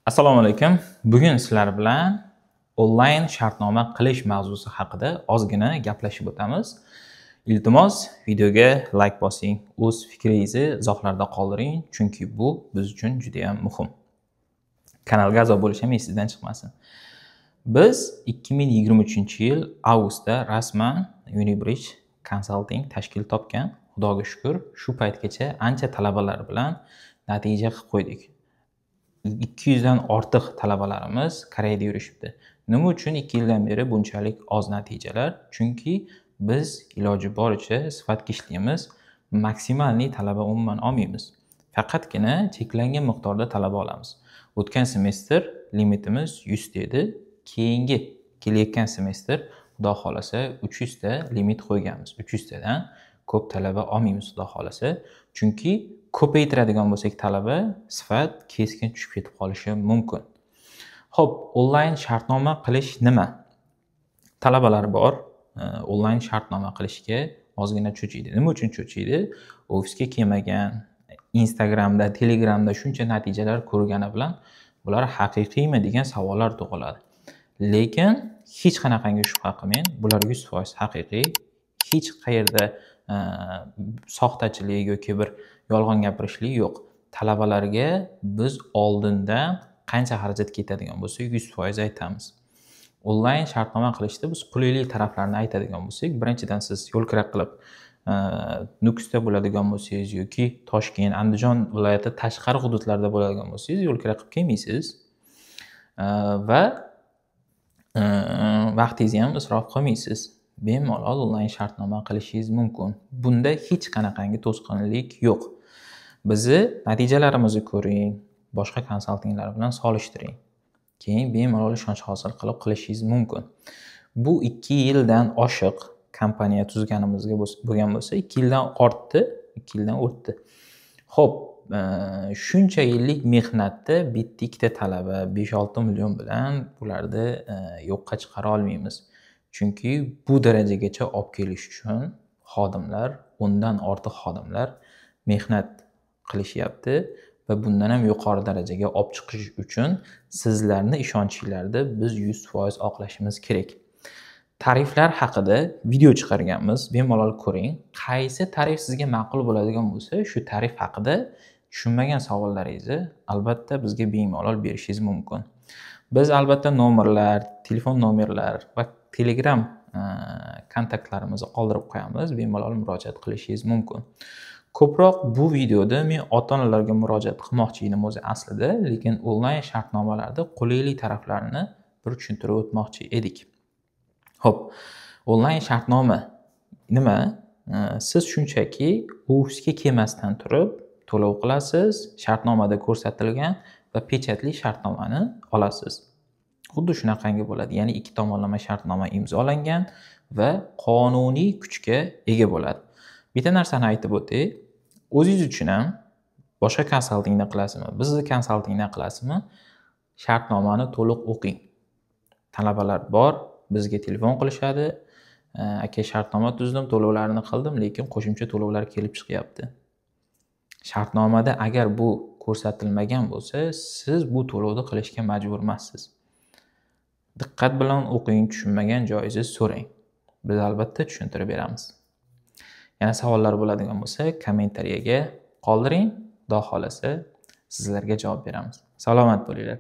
Assalomu alaykum. Bugun sizlar bilan onlayn shartnoma qilish mavzusi haqida ozgina gaplashib o'tamiz. Iltimos, videoga like bosing, o'z fikringizni izohlarda qoldiring, chunki bu biz uchun juda ham muhim. Kanalga a'zo bo'lish ham esingizdan chiqmasin. Biz 2023-yil avgustda rasman Unibridge Consulting tashkil topgan. Xudoga shukr, shu paytgacha ancha talabalar bilan natija qilib qo'ydik. 200 dan ortiq talabalarimiz Koreyada yurishibdi. Nima uchun 2 yildan beri bunchalik oz natijalar? Chunki biz iloji boricha sifatga ishlaymiz, maksimalniy talaba umuman olmaymiz. Faqatgina cheklangan miqdorda talaba olamiz. O'tgan semestr limitimiz 100 ta edi. Keyingi kelayotgan semestr Xudo xolasa 300 ta limit qo'yganmiz. 300 tadan ko'p talaba olmaymiz Xudo xolasa. Chunki ko'paytiradigan bo'lsak talaba, sifat keskin tushib ketib qolishi mumkin. Xo'p, onlayn shartnoma qilish nima? Talabalar bor, onlayn shartnoma qilishga ozgina cho'chiydi. Nima uchun cho'chiydi? Ofisga kelmagan, Instagramda, Telegramda shuncha natijalar ko'rgani bilan bular haqiqiymi degan savollar tug'iladi. Lekin hech qanaqangi shubha qilmang, bular 100% haqiqiy. Hech qayerda soxtachilik yoki bir yolg'on gapirishlik yo'q. Talabalarga biz oldindan qancha xarajat ketadigan bo'lsa 100% aytamiz. Onlayn shartnoma qilishda biz qulaylik taraflarini aytadigan bo'lsak, birinchidan siz yo'l kira qilib Nukusda bo'ladigan bo'lsangiz yoki Toshkent, Andijon viloyati tashqari hududlarda bo'ladigan bo'lsangiz, yo'l kira qilib kelmaysiz va vaqtingizni ham isrof qilmaysiz. Bemalol onlayn shartnoma qilishingiz mumkin. Bunda hech qanaqangi to'sqinlik yo'q. Bizni natijalarimizni ko'ring, boshqa konsaltinglar bilan solishtiring. Keyin bemalol ishonch hosil qilib qilishingiz mumkin. Bu 2 yildan oshiq kompaniya tuzganimizga bo'lgan bo'lsa, 2 yildan ortdi, 2 yildan o'tdi. Xo'p, shuncha yillik mehnatda bitta ikkita talaba 5-6 million bilan ularni yo'qqa chiqara olmaymiz. Chunki bu darajagacha olib kelish uchun xodimlar, 10 dan ortiq xodimlar mehnat qilishyapti va bundan ham yuqori darajaga olib chiqish uchun sizlarni ishonchinglarni biz 100% oqlashimiz kerak. Tariflar haqida video chiqarganmiz, bemalol ko'ring. Qaysi tarif sizga ma'qul bo'ladigan bo'lsa, shu tarif haqida tushunmagan savollaringizni albatta bizga bemalol berishingiz mumkin. Biz albatta nomerlar, telefon nomerlar va Telegram kontaktlarimizni qoldirib qo'yamiz, bemalol murojaat qilishingiz mumkin. Ko'proq bu videoda men ota-onalarga murojaat qilmoqchi edim o'zi aslida, lekin onlayn shartnomalarda qulaylik taraflarini bir tushuntirib o'tmoqchi edik. Xo'p, onlayn shartnoma nima? Siz shunchaki ofisga kelmasdan turib to'lov qilasiz, shartnomada ko'rsatilgan va pechatli shartnomani olasiz. Xuddi shunaqangi bo'ladi, ya'ni ikki tomonlama shartnoma imzolangan va qonuniy kuchga ega bo'ladi. Bitta narsani aytib o'tay, o'zingiz uchun ham boshqa konsaltingda qilasizmi, bizni konsaltingda qilasizmi, shartnomani to'liq o'qing. Talabalar bor, bizga telefon qilishadi, aka shartnoma tuzdim, to'lovlarni qildim, lekin qo'shimcha to'lovlar kelib chiqyapti. Shartnomada agar bu ko'rsatilmagan bo'lsa, siz bu to'lovni qilishga majbur emassiz. Diqqat bilan o'qing, tushunmagan joyingizni so'rang. Biz albatta tushuntirib beramiz. Yana savollar bo'ladigan bo'lsa, kommentariyaga qoldiring. Xudo xolasa sizlarga javob beramiz. Salomat bo'linglar.